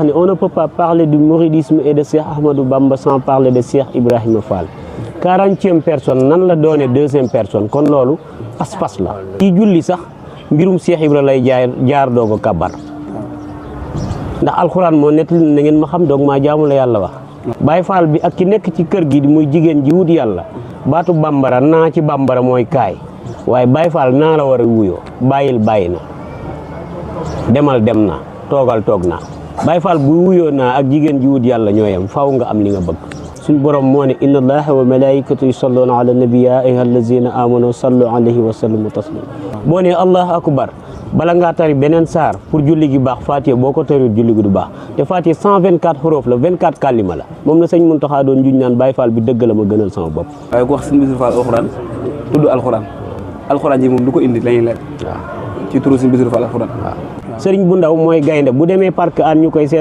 On ne peut pas parler du mouridisme et de Cheikh Ahmadou Bamba sans parler de Cheikh Ibrahima Fall. 40e personne nan la doone 2e personne kon loolu pas-pas la. Ki julli sax mbirum Cheikh Ibra lay jaar doo ko kabar ndax alxuraan moo nettali na ngeen ma xam doog maa jaamu la yàlla wax. Baye Fall bi ak ki nekk ci kër gi muy jigéen ji wut yàlla baatu bambara naa ci bambara mooy kaay waaye Baye Fall naa la war a wuyoo bàyyil bàyyi na demal dem na toogal toog na. Baye Fall bu wuyoo naa ak jigéen ji wut yàlla ñooyam faaw nga am li nga bëgg suñ borom moo ne inna allaha wa malaikatu yusalluna ala nabi ya ayyuha allazina amanu sallu alayhi wa sallimu taslima boo ne allahu akbar bala ngaa tari beneen saar pour julli gi baax Fatiha boo ko tariwul julli gi du baax te Fatiha 124 xuruf la 24 kalima la moom la sëñ Muntaxa doon juñ naan Baye Fall bi dëgg la ma gënal sama bopp. waaye ku wax sëñ Bassirou Fall alxuraan tudd alxuraan ji moom du ko indi lañuy leer ci turu sëñ Bassirou Fall alxuraan. Sëriñ bu ndaw mooy gaynde bu demee parc an ñu koy seetaan